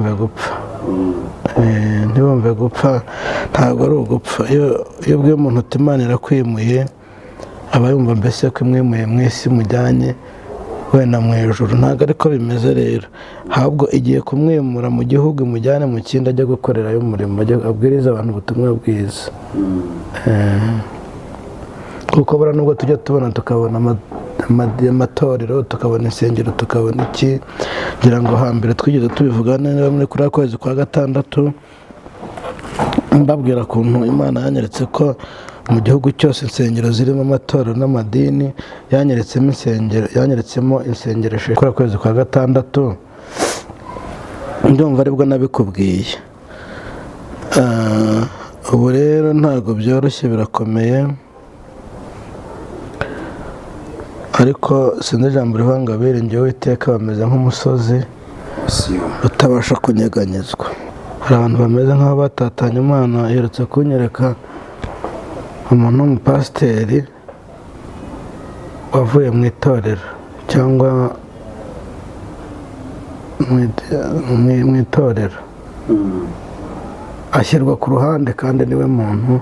Ntibumve gupfa. Ntibumve gupfa, ntabwo ari ugupfa. Iyo ubwiye umuntu uti Imana irakwimuye, aba yumva mbese ko imwimuye mu isi mujyanye wenda mu ijuru. Ntabwo ariko bimeze rero, ahubwo igiye kumwimura mu gihugu imujyane mu kindi, ajya gukorerayo umurimo, abwiriza abantu ubutumwa bwiza. Kuko buriya nubwo tujya tubona, tukabona amatorero, tukabona insengero, tukabona iki, ngira ngo hambere twigeze tubivuga niba muri kuriya kwezi kwa gatandatu, mbabwira ukuntu Imana yanyeretse ko mu gihugu cyose insengero zirimo amatorero n'amadini, yanyeretsemo insengero, yanyeretsemo insengero esheshatu. Kuriya kwezi kwa gatandatu ndumva aribwo nabikubwiye. Ubu rero ntabwo byoroshye, birakomeye, ariko sinzi ijambo rivuga ngo abiringiye Uwiteka bameze nk'umusozi utabasha kunyeganyezwa. Hari abantu bameze nk'aho batatanye. Imana iherutse kunyereka umuntu w'umupasiteri wavuye mu itorero cyangwa mu itorero, ashyirwa ku ruhande, kandi niwe muntu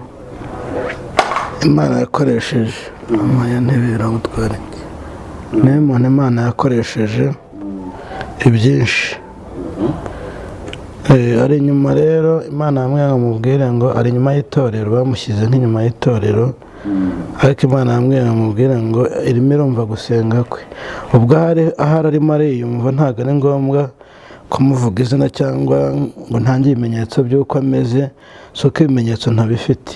Imana yakoresheje. Amaya ntibera mutware, niwe muntu Imana yakoresheje ibyinshi. Ari inyuma rero, Imana yamubwiye ngo mubwire ngo ari inyuma y'itorero, bamushyize nk'inyuma y'itorero, ariko Imana yamubwiye ngo mubwire ngo irimo irumva gusenga kwe. Ubwo ahari arimo ariyumva, ntabwo ari ngombwa kumuvuga izina cyangwa ngo ntange ibimenyetso by'uko ameze, si uko ibimenyetso ntabifite,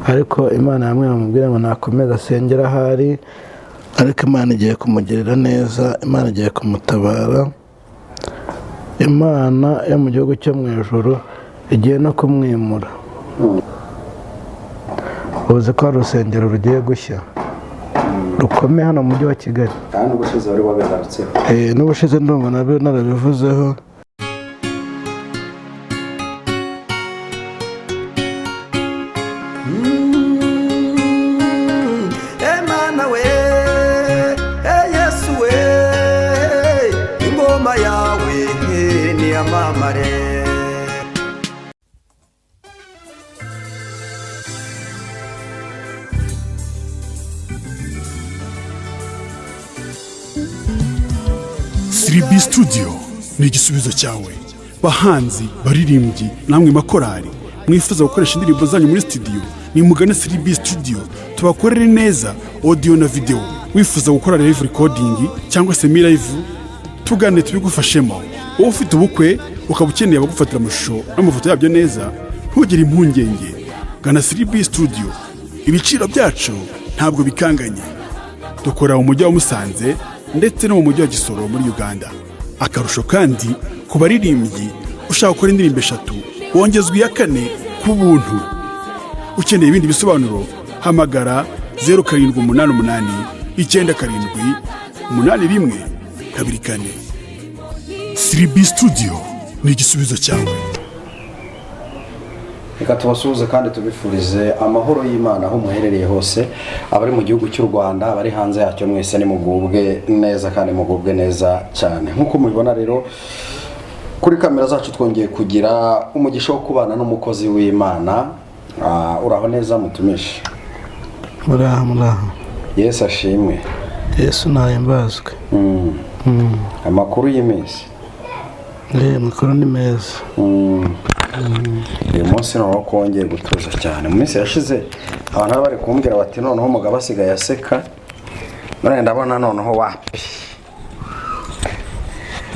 ariko Imana yamubwiye ngo mubwire ngo nakomeze asengere ahari, ariko Imana igiye kumugirira neza, Imana igiye kumutabara, Imana yo mu gihugu cyo mu ijuru igiye no kumwimura. Uzi ko hari urusengero rugiye gushya rukomeye hano mu mujyi wa Kigali, kandi n'ubushize wari wabigarutseho. N'ubushize ndumva nabyo narabivuzeho. Emana we, Yesu we, ingoma yawe niyamamare. 3B Studio ni igisubizo cyawe. Bahanzi, baririmbyi namwe makorari mwifuza gukoresha indirimbo zanyu muri studio, nimugane 3B Studio tubakorere neza audio na video. Wifuza gukora live recording cyangwa semi live, tugane tubigufashemo. Wowe ufite ubukwe ukaba ukeneye abagufatira amashusho n'amafoto yabyo neza, ntugire impungenge, gana 3B Studio. Ibiciro byacu ntabwo bikanganye. Dukora mu mujyi wa Musanze ndetse no mu mujyi wa Gisoro muri Uganda. Akarusho kandi ku baririmbyi, ushaka gukora indirimbo eshatu wongezwa iya kane ku buntu. Ukeneye ibindi bisobanuro, hamagara 0788 97 81 24. 3B Studio ni igisubizo cyawe. Reka tubasuhuze kandi tubifurize amahoro y'Imana aho muherereye hose, abari mu gihugu cy'u Rwanda, abari hanze yacyo, mwese nimugubwe neza kandi mugubwe neza cyane. Nk'uko mubibona rero kuri kamera zacu, twongeye kugira umugisha wo kubana n'umukozi w'Imana. Uraho neza mutumishi? Muraho, muraho. Yesu ashimwe. Yesu nahimbazwe. Amakuru y'iminsi? Amakuru ni meza. Uyu munsi noneho ko wongeye gutuza cyane. Mu minsi yashize abantu bari kumbwira bati noneho umugabo asigaye aseka, none ndabona noneho wapi.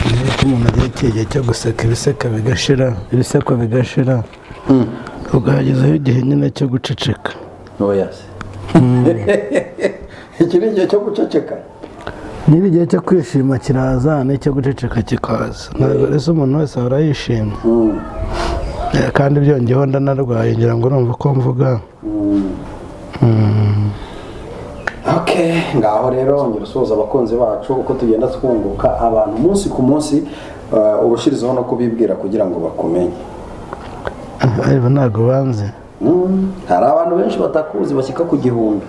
Niba ko umuntu agira igihe cyo guseka, ibiseka bigashira, ibisekwa bigashira, ugahagezaho igihe nyine cyo guceceka. Oya se, iki ni igihe cyo guceceka? Niba igihe cyo kwishima kiraza, n'icyo guceceka kikaza. Ntabwo rero umuntu wese ahora yishimye. Kandi byongeyeho ndanarwaye, ngira ngo urumva uko mvuga. Okay, ngaho rero ongera usuhuza abakunzi bacu uko tugenda twunguka abantu umunsi ku munsi, urushirizeho no kubibwira kugira ngo bakumenye. Ariko ntabwo banze. Hari abantu benshi batakuzi bashyika ku 1000.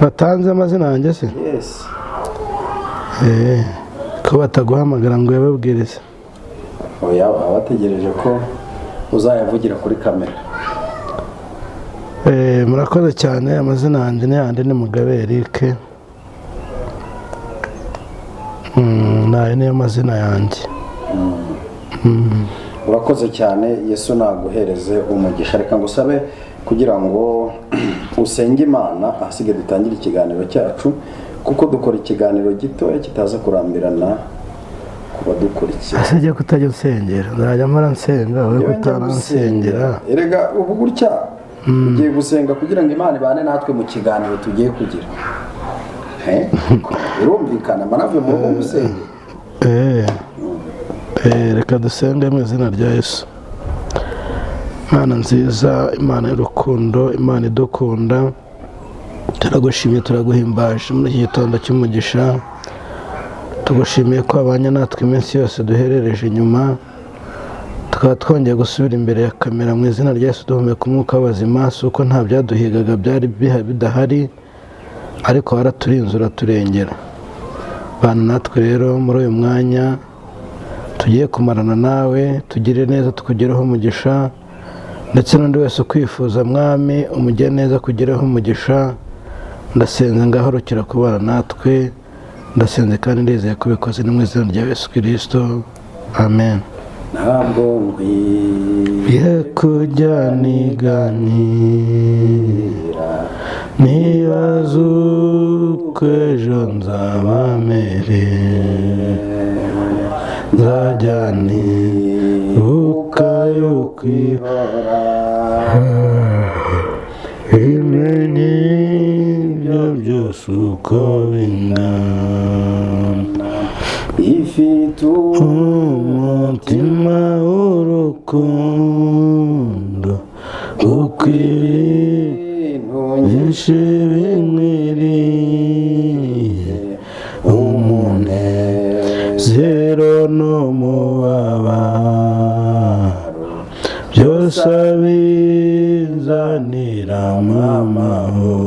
Batanze amazina yanjye se? Yes. Ko bataguhamagara ngo uyababwirize? Oya, baba bategereje ko uzayavugira kuri kamera. Murakoze cyane. Amazina yanjye ni yandi, ni Mugabe Eric. Nayo niyo mazina yanjye. Urakoze cyane, Yesu naguhereze umugisha. Reka ngusabe kugira ngo usenge Imana, ahasigaye dutangire ikiganiro cyacu, kuko dukora ikiganiro gitoya kitaza kurambirana ku badukurikira. Ese jya kutajya unsengera, nzajya mpora nsenga wowe Yewe njya kutanansengera. gusenga. Erega ubu gutya ugiye gusenga kugira ngo Imana ibane natwe mu kiganiro tugiye kugira. Birumvikana, mba navuye mu rugo gusenga. Reka dusenge mu izina rya Yesu. Imana nziza, Imana y'urukundo, Imana idukunda, turagushimiye, turaguhimbaje muri iki gitondo cy'umugisha. Tugushimiye ko wabanye natwe iminsi yose duherereje inyuma, tukaba twongeye gusubira imbere ya kamera mu izina rya Yesu, duhumeka umwuka w'abazima. Si uko nta byaduhigaga byari bidahari, ariko waraturinze uraturengera. Bana natwe rero muri uyu mwanya tugiye kumarana nawe, tugire neza, tukugereho umugisha, ndetse n'undi wese ukwifuza Mwami umugire neza, kugereho umugisha. Ndasenze ngahorokera kubana natwe, ndasenze kandi ndizeye ko ubikoze, ni mu izina rya Yesu Kristo, amen. Ntabwo nkwiye Ye kujya niganira, nibaza uko ejo nzaba merewe, nzajya nibuka yuko kwihora imenye ibyo byose uko bingana, ifite umutima w'urukundo ukwiriye ibintu byinshi binkwiriye, umunezero n'umubabaro byose abinzanira amahoro,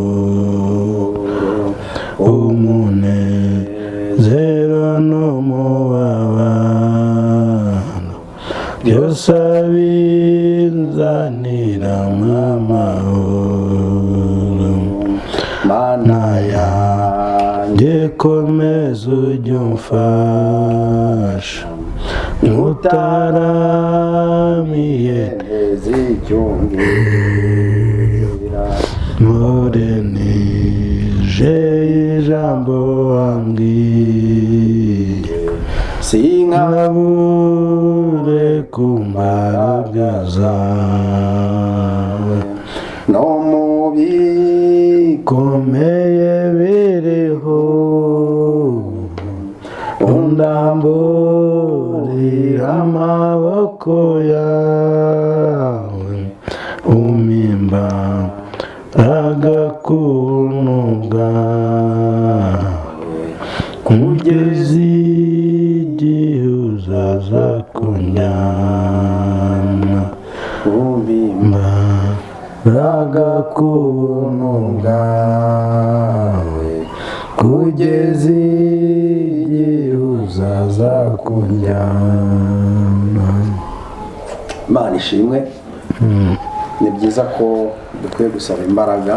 umunezero n'umubabaro byose abinzanira amahoro. Mana yanjye Yanjye komeza ujye umfasha, nkutaramiye ntizicyumvira, murenije ijambo wambwiye, sinka nkabure ku mbaraga zawe, no mu bikomeye biriho undamburira amaboko yawe, umimba agakuntu bwawe, kugeza igihe uzaza kunjyana, bimba agakuntu bwawe, kugeza igihe uzaza kunjyana. Imana ishimwe. Ni byiza ko dukwiye gusaba imbaraga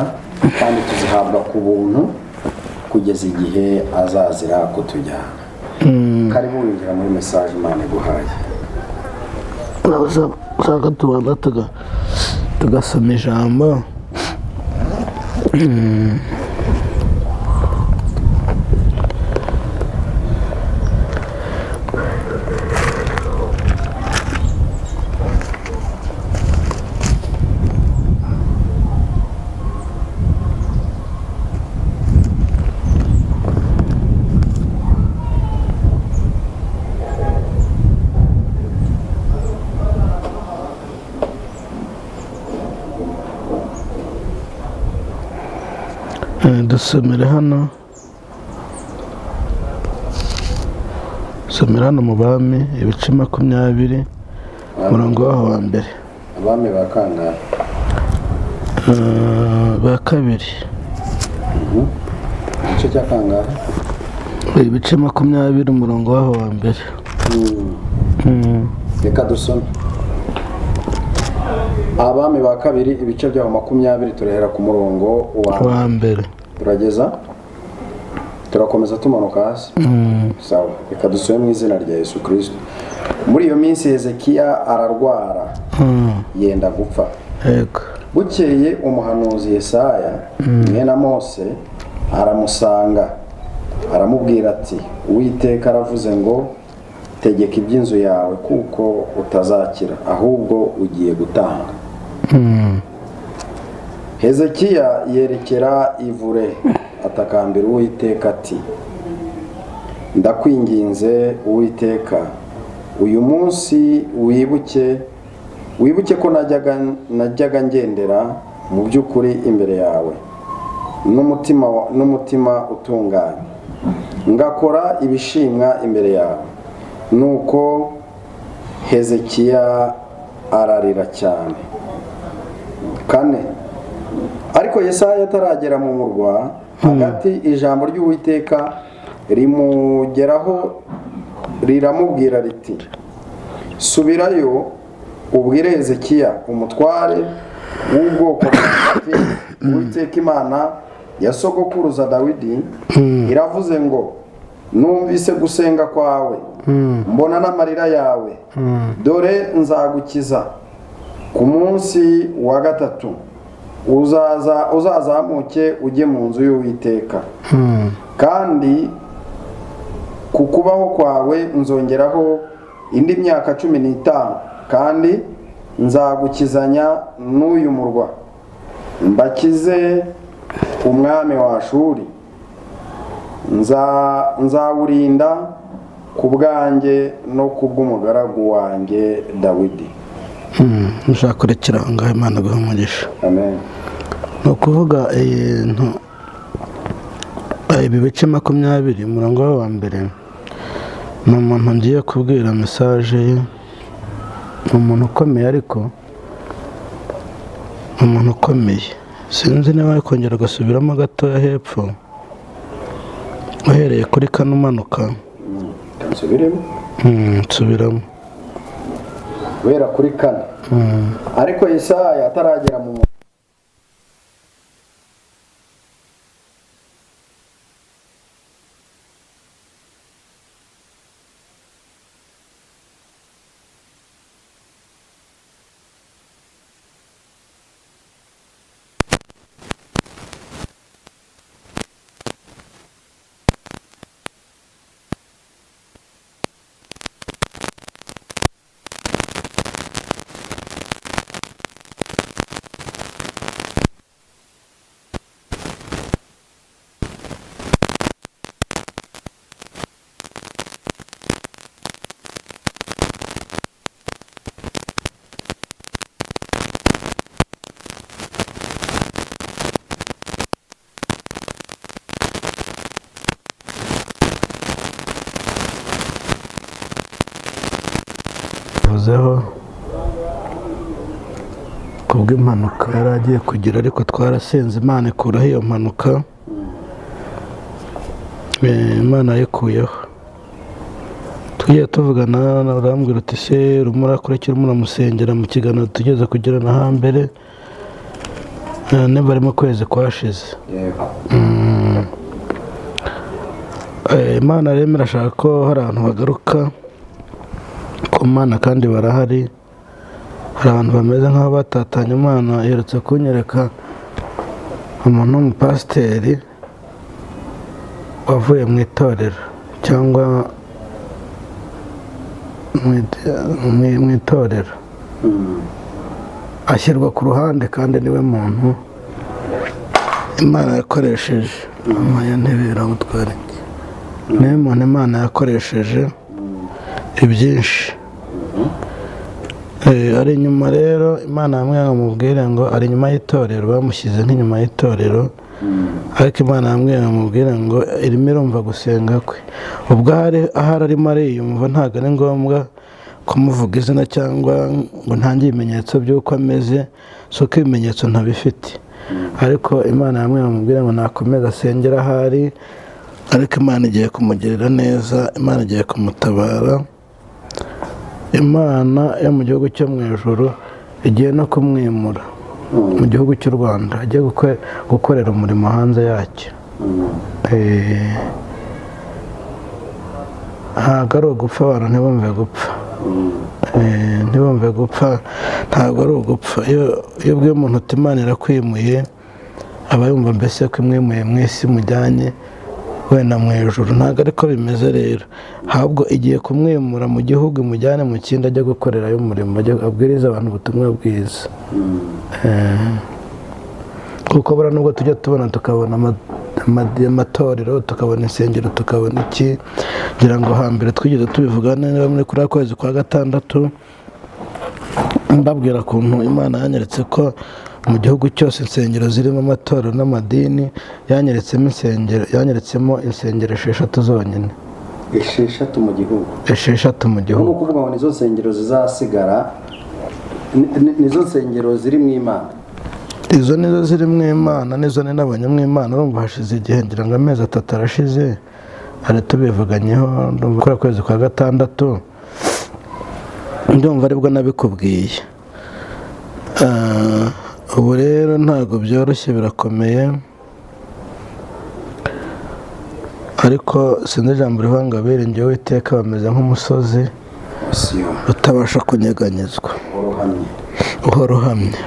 kandi tuzihabwa ku buntu kugeza igihe azazira kutujyana. Karibu winjira muri message Imana iguhaye. Ushaka tubanza tugasoma ijambo. Dusomere hano, somera hano mu Bami ibice 20 umurongo waho wa mbere. Abami ba kangahe? Ba kabiri. Igice cya kangahe? Ibice 20 umurongo waho wa mbere. Reka dusome Abami ba Kabiri, ibice byaho 20, turahera ku murongo wa mbere. Turageza, turakomeza tumanuka hasi. Sawa, reka dusome mu izina rya Yesu Kirisito. Muri iyo minsi Hezekiya ararwara, yenda gupfa. Yego. Bukeye umuhanuzi Yesaya mwene Mose aramusanga, aramubwira ati: "Uwiteka aravuze ngo tegeka iby'inzu yawe, kuko utazakira, ahubwo ugiye gutanga." Hezekiya yerekera ivure, atakambira Uwiteka ati: "Ndakwinginze Uwiteka, uyu munsi wibuke ko najyaga ngendera mu by'ukuri imbere yawe n'umutima utunganye, ngakora ibishimwa imbere yawe." Nuko Hezekiya ararira cyane. 4. Ariko Yesaya ataragera mu murwa hagati, ijambo ry'Uwiteka rimugeraho riramubwira riti: "Subirayo ubwire Hezekiya umutware w'ubwoko bwanjye, Uwiteka Imana ya sogokuruza Dawidi iravuze ngo: Numvise gusenga kwawe, mbona n'amarira yawe, dore nzagukiza. Ku munsi wa gatatu uzazamuke ujye mu nzu y'Uwiteka, kandi ku kubaho kwawe nzongeraho indi myaka 15, kandi nzagukizanya n'uyu murwa, mbakize umwami wa Ashuri. Nzawurinda ku bwanjye no ku bw'umugaragu wanjye Dawidi." Nshaka kurekera ngaho. Imana iguhe umugisha. Amen. Ni ukuvuga ibintu ibi bice 20, umurongo wa mbere, ni umuntu ngiye kubwira message ye. Ni umuntu ukomeye, ariko ni umuntu ukomeye. Sinzi niba ari kongera agasubiramo gatoya hepfo, uhereye kuri kane umanuka. Nsubiremo. Nsubiramo. Guhera kuri 4. Ariko Yesaya ataragera mu Bivuzeho kubw'impanuka yari agiye kugira, ariko twarasenze Imana ikuraho iyo mpanuka. Imana yayikuyeho. Tugiye tuvugana, urambwira uti: "Se urimo urakurikira, urimo uramusengera?" Mu kiganiro tugeze kugirana hambere, niba ari mu kwezi kwashize. Yego. Imana rero irashaka ko hari abantu bagaruka ku Mana, kandi barahari. Hari abantu bameze nk'aho batatanye. Imana iherutse kunyereka umuntu w'umupasiteri wavuye mu itorero cyangwa mu itorero, ashyirwa ku ruhande, kandi niwe muntu Imana yakoresheje. Amaya ntibera gutwara iki, niwe muntu Imana yakoresheje ibyinshi. Ari inyuma rero, Imana yamubwiye ngo mubwire ngo ari inyuma y'itorero, bamushyize nk'inyuma y'itorero, ariko Imana yamubwiye ngo mubwire ngo irimo irumva gusenga kwe. Ubwo ahari arimo ariyumva, ntabwo ari ngombwa kumuvuga izina cyangwa ngo ntange ibimenyetso by'uko ameze, si uko ibimenyetso ntabifite, ariko Imana yamubwiye ngo mubwire ngo nakomeze asengere ahari, ariko Imana igiye kumugirira neza, Imana igiye kumutabara. Imana yo mu gihugu cyo mu ijuru igiye no kumwimura mu gihugu cy'u Rwanda, agiye gukorera umurimo hanze yacyo. Ntabwo ari ugupfa, abantu ntibumve gupfa. Ntibumve gupfa, ntabwo ari ugupfa. Iyo ubwiye umuntu uti Imana irakwimuye, aba yumva mbese ko imwimuye mu isi mujyanye wenda mu ijuru. Ntabwo ariko bimeze rero, ahubwo igiye kumwimura mu gihugu imujyane mu kindi, ajya gukorerayo umurimo, abwiriza abantu ubutumwa bwiza. Kuko buriya nubwo tujya tubona tukabona amatorero, tukabona insengero, tukabona iki, ngira ngo hambere twigeze tubivuga niba muri kuriya kwezi kwa gatandatu, mbabwira ukuntu Imana yanyeretse ko mu gihugu cyose insengero zirimo amatorero n'amadini, yanyeretsemo insengero, yanyeretsemo insengero 6 zonyine. 6 mu gihugu. 6 mu gihugu. Ni ukuvuga ngo nizo nsengero zizasigara, nizo nsengero ziri mu Imana. Izo nizo ziri mu Imana, nizo ni n'abanyamwimana. Urumva hashize igihe, ngira ngo amezi 3 arashize, hari tubivuganyeho, ndumva kuri kwezi kwa gatandatu, ndumva aribwo nabikubwiye. Ubu rero ntabwo byoroshye, birakomeye, ariko sinzi ijambo rivuga ngo abiringiye Uwiteka bameze nk'umusozi utabasha kunyeganyezwa, uhora uhamye.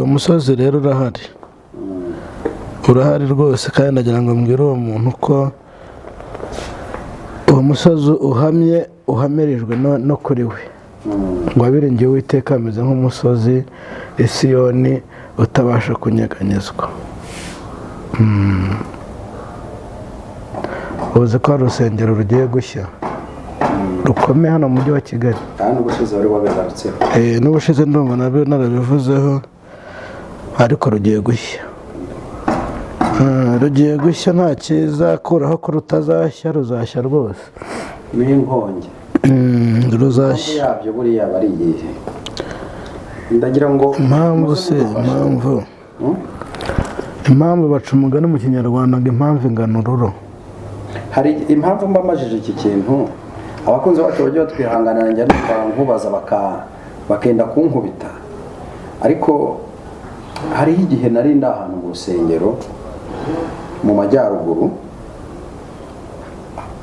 Umusozi rero urahari, urahari rwose, kandi ndagira ngo mbwire uwo muntu ko uwo musozi uhamye, uhamirijwe no kuri we. Ngo abiringiye Uwiteka ameze nk'umusozi Isiyoni utabasha kunyeganyezwa. Uzi ko hari urusengero rugiye gushya rukomeye hano mu mujyi wa Kigali. N'ubushize wari wabigarutseho. N'ubushize ndumva nabyo narabivuzeho, ariko rugiye gushya. Rugiye gushya, nta cyiza kuraho ko rutazashya, ruzashya rwose. N'inkongi. Ruzashya. Yabyo buriya bari igihe. Ndagira ngo impamvu se, impamvu. Impamvu baca umugani mu Kinyarwanda ngo impamvu ingana ururo. Hari impamvu mbamajije iki kintu, abakunzi bacu bajya batwihanganira, njya nkubaza bakenda kunkubita, ariko hariho igihe nari ndi ahantu mu rusengero mu majyaruguru,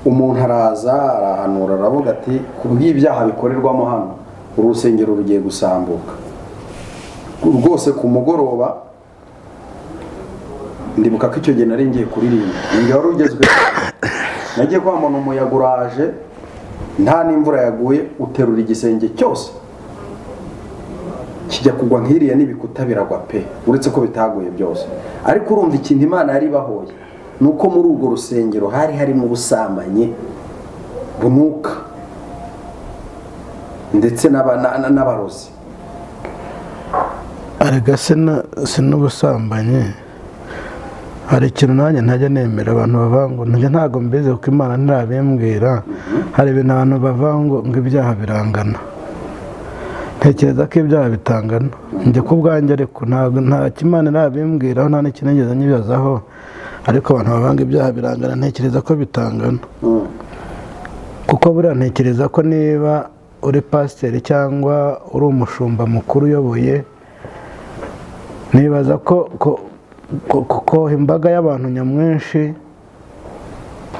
umuntu araza arahanura aravuga ati kubw'ibyaha bikorerwamo hano uru rusengero rugiye gusambuka rwose. Ku mugoroba ndibuka ko icyo gihe nari ngiye kuririmba, ninjye wari ugezweho, nagiye kwambona umuyaga uraje, nta n'imvura yaguye, uterura igisenge cyose kijya kugwa nk'iriya n'ibikuta biragwa pe, uretse ko bitaguye byose. Ariko urumva ikintu Imana yari ibahoye ni uko muri urwo rusengero hari harimo ubusambanyi bunuka ndetse n'abarozi. Arega si n'ubusambanyi, hari ikintu nanjye ntajya nemera abantu bavuga ngo njye ntabwo mbizi kuko Imana ntirabimbwira. Hari ibintu abantu bavuga ngo ibyaha birangana, ntekereza ko ibyaha bitangana. Njye ku bwanjye ariko ntabwo nta Imana irabimbwiraho, nta n'ikintu nigeze nyibazaho, ariko abantu bavuga ngo ibyaha birangana, ntekereza ko bitangana. Kuko buriya ntekereza ko niba uri pasiteri cyangwa uri umushumba mukuru uyoboye, nibaza ko koha imbaga y'abantu nyamwinshi,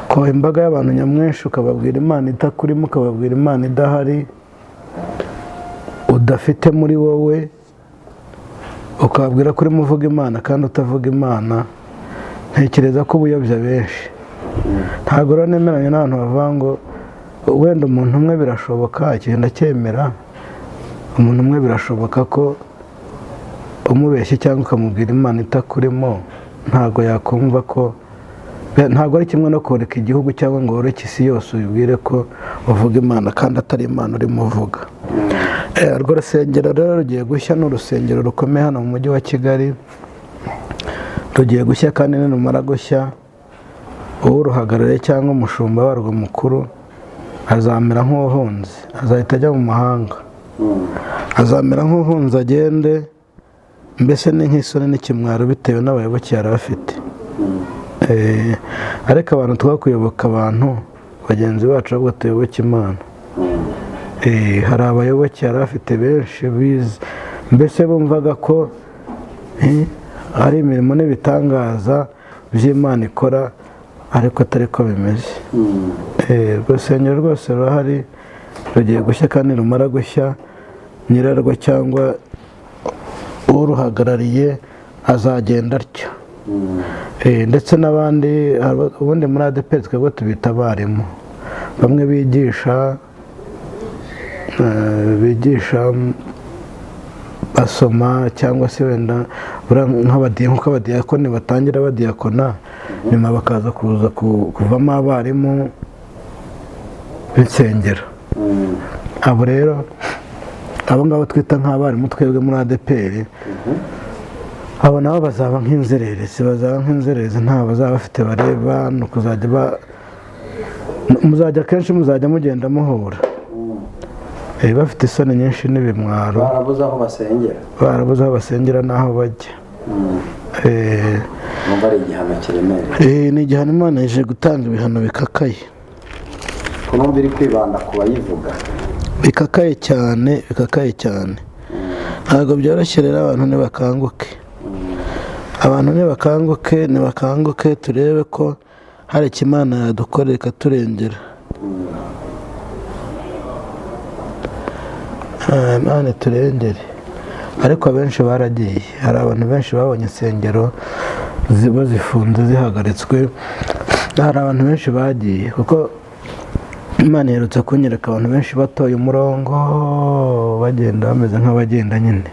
koha imbaga y'abantu nyamwinshi ukababwira Imana itakurimo, ukababwira Imana idahari, udafite muri wowe, ukababwira ko urimo uvuga Imana kandi utavuga Imana, ntekereza ko ubuyobya benshi. Ntabwo rero nemeranya n'abantu bavuga ngo wenda umuntu umwe birashoboka, ikintu ndacyemera, umuntu umwe birashoboka ko umubeshye cyangwa ukamubwira Imana itakurimo, ntabwo yakumva ko, ntabwo ari kimwe no koreka igihugu cyangwa ngo woreke isi yose ubibwire ko uvuga Imana kandi atari Imana urimo uvuga. Urwo rusengero rero rugiye gushya, ni urusengero rukomeye hano mu mujyi wa Kigali, rugiye gushya, kandi nirumara gushya uruhagarariye cyangwa umushumba warwo mukuru azamera nk'uhunze, azahita ajya mu mahanga, azamera nk'uhunze agende, mbese ni nk'isoni n'ikimwaro bitewe n'abayoboke yari afite. Ariko abantu twakuyoboka abantu bagenzi bacu, ahubwo tuyoboke Imana. Hari abayoboke yari afite benshi bize, mbese bumvaga ko ari imirimo n'ibitangaza by'Imana ikora, ariko atari ko bimeze. Urusengero rwose rurahari, rugiye gushya, kandi rumara gushya nyirarwo cyangwa uruhagarariye azagenda atyo. Ndetse n'abandi, ubundi muri ADEPR twebwe tubita abarimu, bamwe bigisha basoma, cyangwa se wenda nk'uko abadiyakoni batangira badiyakona, nyuma bakaza kuza kuvamo abarimu b'insengero. Abo rero, abo ngabo twita nk'abarimu twebwe muri ADEPR, abo nabo bazaba nk'inzererezi, bazaba nk'inzererezi, nta bazaba bafite bareba, ni ukuzajya muzajya kenshi muzajya mugenda muhura bafite isoni nyinshi n'ibimwaro, barabuze aho basengera, barabuze aho basengera n'aho bajya. Numva ari igihano kiremereye. Ni igihano Imana ije gutanga, ibihano bikakaye. Numva iri kwibanda ku bayivuga. Bikakaye cyane, bikakaye cyane. Ntabwo byoroshye rero, abantu nibakanguke. Abantu nibakanguke, nibakanguke turebe ko hari icyo Imana yadukorera ikaturengera. Imana iturengere. Ariko abenshi baragiye, hari abantu benshi babonye insengero ziba zifunze zihagaritswe, hari abantu benshi bagiye, kuko Imana iherutse kunyereka abantu benshi batoye umurongo bagenda bameze nk'abagenda nyine.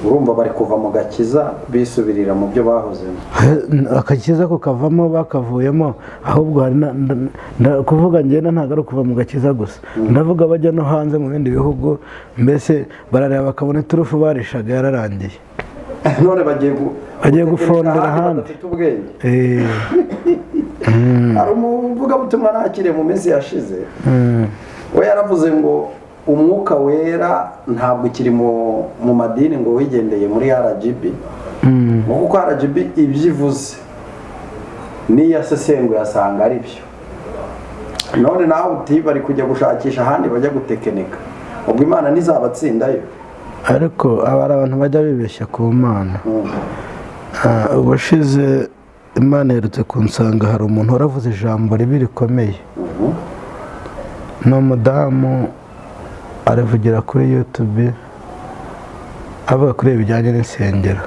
Urumva bari kuva mu gakiza bisubirira mu byo bahozemo. Agakiza kukavamo bakavuyemo, ahubwo hari kuvuga ngenda ntabwo ari ukuva mu gakiza gusa, ndavuga bajya no hanze mu bindi bihugu, mbese barareba bakabona iturufu barishaga yararangiye. None bagiye gufondera ahandi. Hari umuvugabutumwa nakiriye mu minsi yashize, we yaravuze ngo umwuka wera ntabwo ukiri mu madini, ngo wigendeye muri RGB, kuko RGB ibyo ivuze n'iyo asesenguye asanga ari byo. None nawe uti bari kujya gushakisha ahandi bajya gutekinika, ubwo Imana ntizabatsindayo. Ariko aba ari abantu bajya bibeshya ku Mana. Ubushize Imana iherutse kunsanga, hari umuntu waravuze ijambo ribi rikomeye, ni umudamu aravugira kuri YouTube avuga kuri ibi bijyanye n'insengero.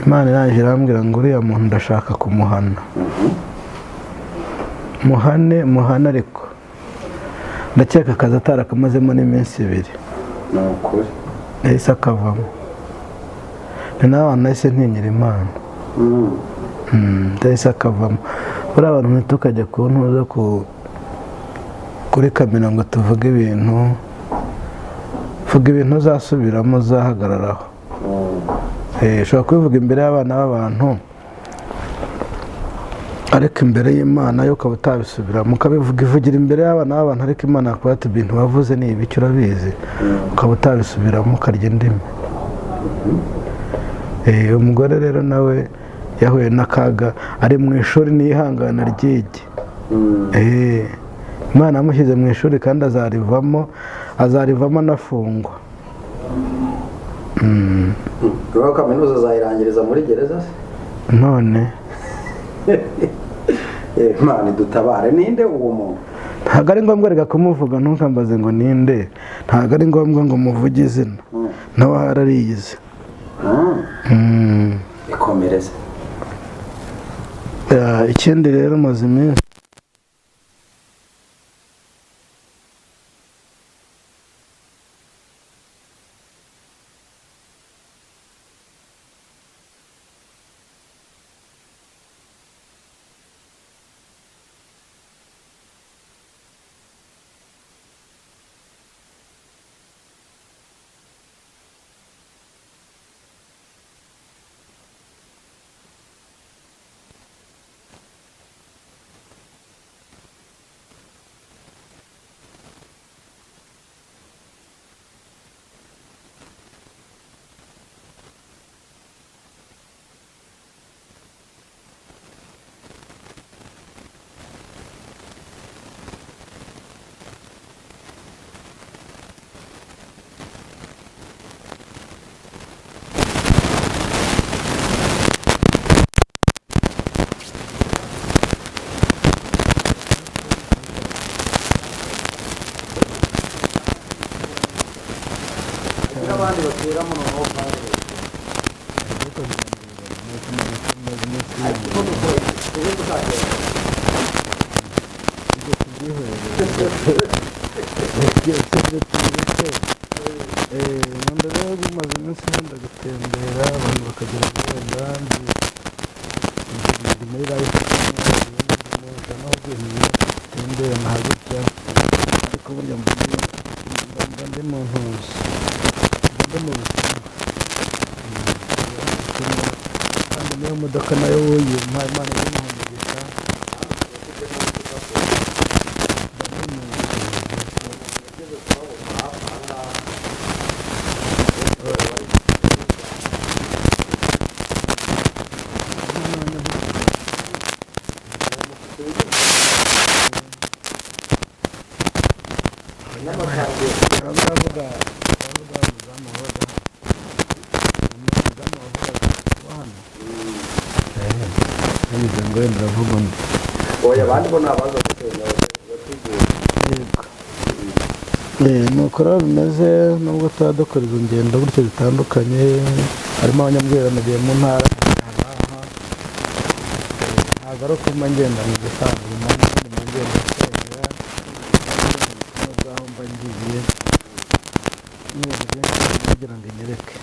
Imana irangije irambwira ngo uriya muntu ndashaka kumuhana, muhane muhane, ariko ndakeka akazi atarakamazemo n'iminsi ibiri, yahise akavamo. Ni nawe nahise ntinyira Imana, ndahise akavamo. Buriya abantu ntitukajya ku ntuza kuri kamera ngo tuvuge ibintu, vuga ibintu uzasubiramo uzahagararaho. Ushobora kubivuga imbere y'abana b'abantu, ariko imbere y'Imana yo ukaba utabisubiramo, ukabivuga ivugira imbere y'abana b'abantu, ariko Imana yakuba ati ibintu wavuze ni ibiki urabizi, ukaba utabisubiramo ukarya indimi. Umugore rero nawe yahuye n'akaga, ari mu ishuri n'ihangana ryige. Imana yamushyize mu ishuri kandi azarivamo, azarivamo anafungwa. Kaminuza azayirangiriza muri gereza se? None Imana idutabare. Ninde uwo muntu? Ntabwo ari ngombwa reka kumuvuga, ntukambaze ngo ninde, ntabwo ari ngombwa ngo muvuge izina, nawe arariyize. Ikomereze. Ikindi rero maze iminsi n'abandi bateramo noneho kandi ariko dukora tujye tutagenda. Nkunda rero bimaze iminsi nkunda gutembera, abantu bakagira ngo wenda ndi muri life gutembera nka gutya, ariko burya mba ndi mu ntuzi, mba ndi mu butumwa, kandi niyo modoka nayo wuyimpa Imana imuha umugisha. Baravuga umuzamu wabaga hano, umuzamu wavugaga wa hano, bivuze ngo wenda uravuga undi. Oya, abandi bo ni abaza gutera bateguye. Yego. Nuko rero bimeze, nubwo tuba dukora izo ngendo gutyo zitandukanye, harimo abanyabwira nagiye mu ntara, ntabwo ari uko mba ngenda mu gisanzwe, mba ngenda nsengera n'ubwaho mba ngiye n'ibintu byinshi kugira ngo inyereke.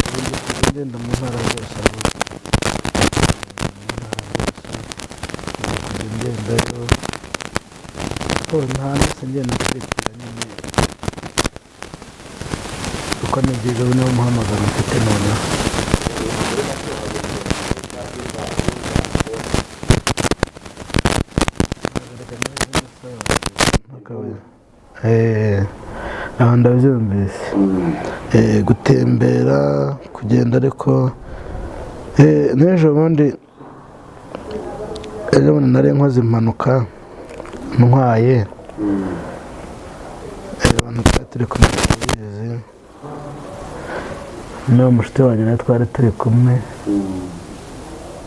Ubu ndi kujya ngenda mu ntara zose, ahubwo mu ntara zose ndi kujya ngendayo, ko nta ndetse ngenda nkurikira nyine, kuko ni byiza, ubu niwo muhamagaro mfite noneho. Aho ndabyumvise. Gutembera, kugenda, ariko n'ejo bundi, ejo bundi nari nkoze impanuka ntwaye. Abantu twari turi kumwe turabizi, n'uwo mushuti wanjye nawe twari turi kumwe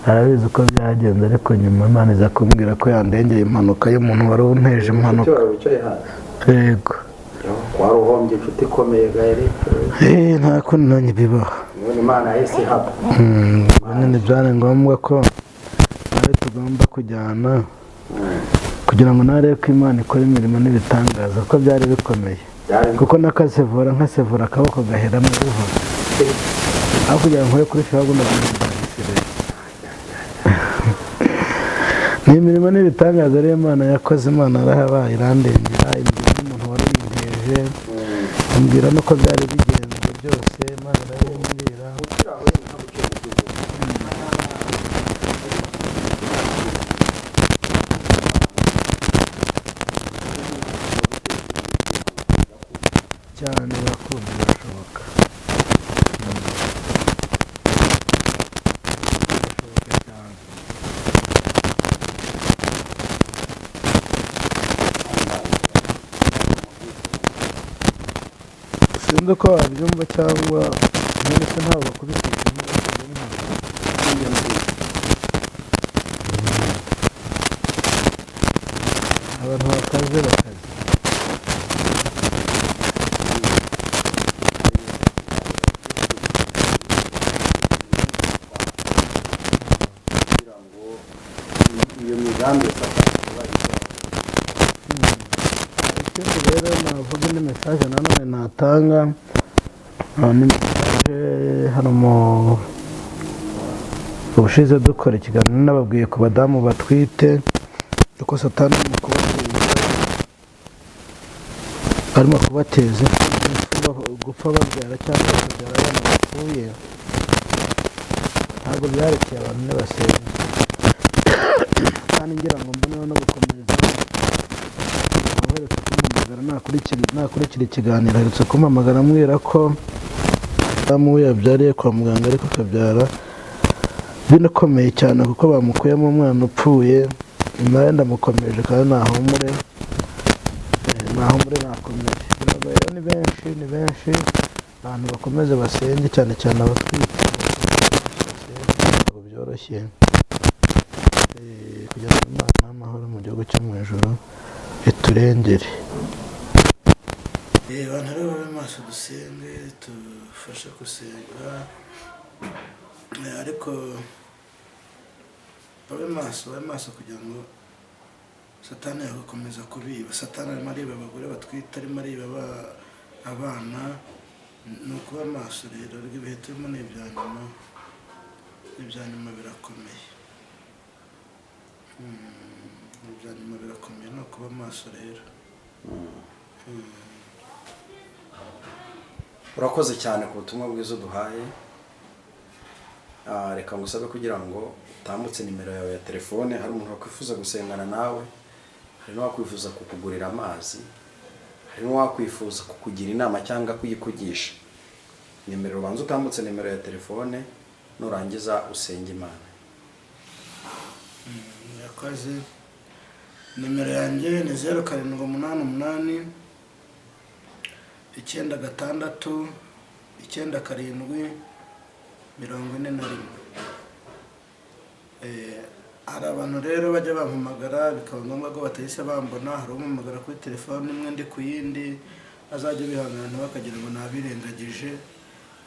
arabizi uko byagenze, ariko nyuma Imana iza kumbwira ko yandengeye impanuka y'umuntu wari unteje impanuka. Wawe wicaye hasi? Yego. Wari uhombye inshuti ikomeye ga Eric. Nta kundi nanjye bibaho. None Imana yahise ihaba. Ubwo nyine byari ngombwa ko nawe tugomba kujyana kugira ngo narebe ko Imana ikora imirimo n'ibitangaza, kuko byari bikomeye. Byari Kuko nakasevura nkasevura akaboko gaheramo buhoro, aho kugira ngo nkore kuri feri ahubwo ndagenda. Ni imirimo n'ibitangaza rero Imana yakoze. Imana yarahabaye irandengera, imbwira n'umuntu wari uyinteje, imbwira n'uko byari bigenze byose, Imana irabimbwira. Ukiri aho yenda ntabwo uciye mu gihugu. Cyane, birakunda, birashoboka. Birashoboka cyane. Sinzi uko wabyumva cyangwa none se ntabwo bakubitisha inka. Abantu bakaze bakaze. Kugira ngo iyo migambi ya Satani iba igeraho. Ikindi rero navuga, indi message nanone natanga, ni message hano mu ubushize dukora ikiganiro nababwiye ku badamu batwite, uko Satani arimo kubateza, arimo kubateza impfu, gupfa babyara cyangwa bakabyara abana bapfuye. Ntabwo byarekeye abantu ntibasenga, kandi ngira ngo mboneho no gukomeza uherutse kumpamagara, nakurikira ikiganiro, aherutse kumpamagara ambwira ko umudamu we yabyariye kwa muganga, ariko akabyara binakomeye cyane kuko bamukuyemo umwana upfuye. Nawe ndamukomeje kandi nahumure, nahumure, nakomeye. Biragoye rero, ni benshi, ni benshi. Abantu bakomeze basenge, cyane cyane abatwite basenge, ntabwo byoroshye. Kugira ngo Imana y'amahoro mu gihugu cyo mu ijuru iturengere. Abantu rero babe maso, dusenge, tufashe gusenga. Ariko babe maso, babe maso kugira ngo Satani yagakomeza kubiba. Satani arimo ariba abagore batwite, arimo ariba abana. Ni ukuba maso rero. Ibihe turimo ni ibya nyuma, ibya nyuma birakomeye. Ibya nyuma birakomeye, ni ukuba maso rero. Urakoze cyane ku butumwa bwiza uduhaye. Reka ngusabe kugira ngo utambutse nimero yawe ya telefone. Hari umuntu wakwifuza gusengana nawe, hari n'uwakwifuza kukugurira amazi, hari n'uwakwifuza kukugira inama cyangwa kuyikugisha. Nimero, ubanza utambutse nimero ya telefone, nurangiza usenge Imana. Murakoze. Nimero yanjye ni 0788 96 97 41. Hari abantu rero bajya bampamagara bikaba ngombwa ko batahise bambona. Hari umpamagara kuri telefone imwe ndi ku yindi, azajya bihangana, ntibakagira ngo nabirengagije,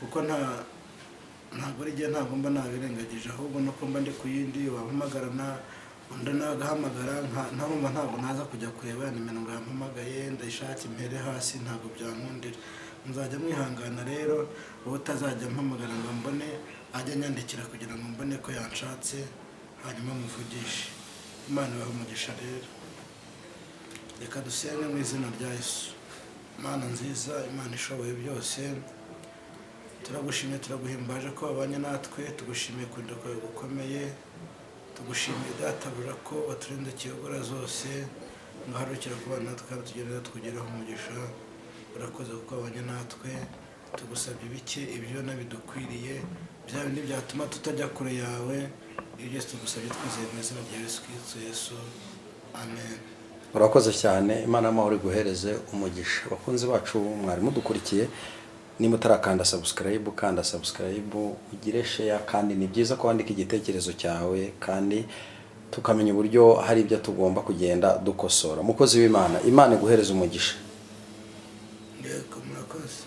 kuko ntabwo ari igihe, ntabwo mba nabirengagije, ahubwo nuko mba ndi ku yindi. Wampamagara na undi nawe agahamagara, ntarumva, ntabwo naza kujya kureba ya nimero ngo yampamagaye ndayishake impere hasi, ntabwo byankundira. Nzajya mwihangana rero. Wowe utazajya ampamagara ngo mbone, ajye anyandikira kugira ngo mbone ko yanshatse, hanyuma muvugishe. Imana ibahe umugisha rero. Reka dusenge mu izina rya Yesu. Imana nziza, Imana ishoboye byose, turagushimye, turaguhimbaje ko wabanye natwe. Tugushimiye kurinda kwawe gukomeye. Tugushimiye, Databuja, ko waturinda ikiyobora zose, ngaharukira kubana natwe kandi tugenda tukugeraho umugisha. Urakoze kuko wabanye natwe. Tugusabye bike, ibyo bidukwiriye, bya bindi byatuma tutajya kure yawe. Ibyo byose tugusabye twizeye mu izina rya Yesu Kristo Yesu, amen. Urakoze cyane. Imana y'amahoro iguhereze umugisha. Abakunzi bacu mwari mudukurikiye, niba utarakanda subscribe, kanda subscribe, ugire share, kandi ni byiza ko wandika igitekerezo cyawe, kandi tukamenya uburyo hari ibyo tugomba kugenda dukosora. Mukozi w'Imana, Imana iguhereze umugisha. Yego, murakoze.